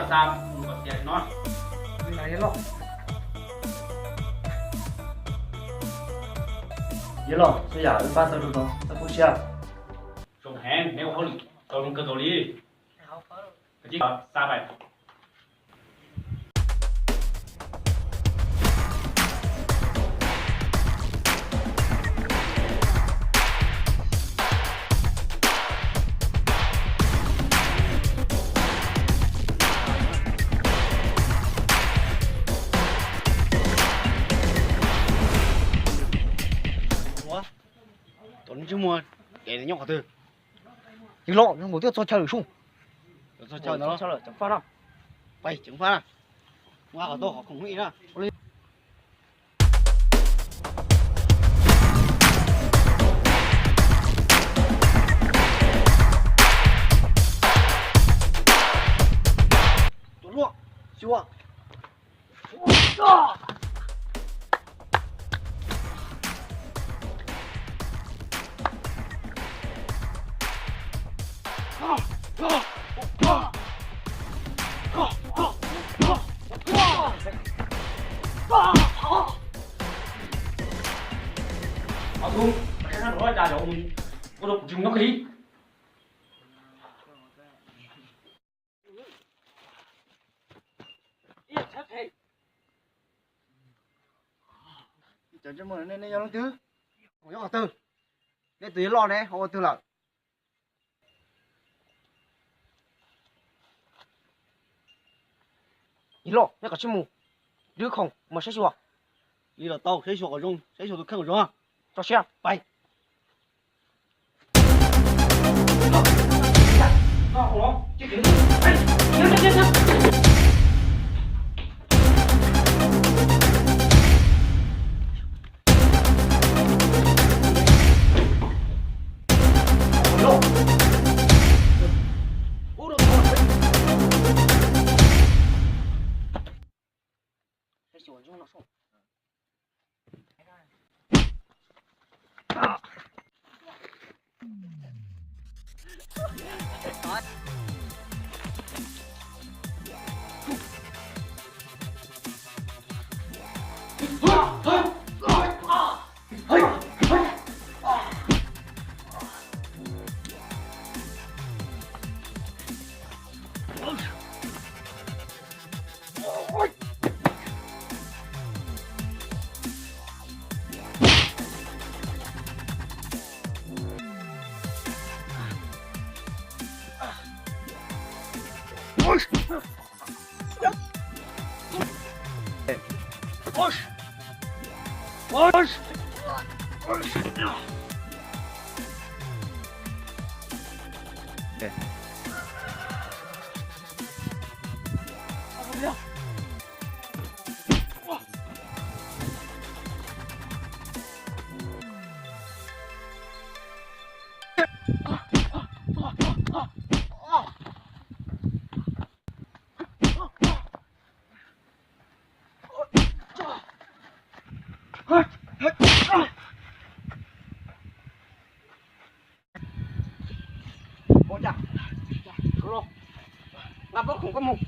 Tau, mus kom tiav no. Yawg loj, xyov yam wb pab tau rau tod, txhob poob siab. Zoo heev, neb ua hauj lwm tau zoo kawg nkaus li. Kav tsij xa pais. Ua, tus ntsej muag dev nyob qhov twg? Yawg loj, mus twb txog chaw lawm sub. Txog chaw no, pais ceev faj na. Ua qhov tau qhov khoom ib na. Tus luaj, xyuas. Tus, ua rau kuv tsis mus nyob kiag li. Cov ntsej muag, nej yog leej twg? Nyob qhov twg? Nej tus yawg loj ne ho ua twg lawm? Yawg loj, nej kom tsij mus, dwb khoom mus saib xyuas. Li los tau, saib xyuas kom zoo, saib xyuas tus kheej kom zoo. Tso siab, pais. Nqa pob khoom koj mus.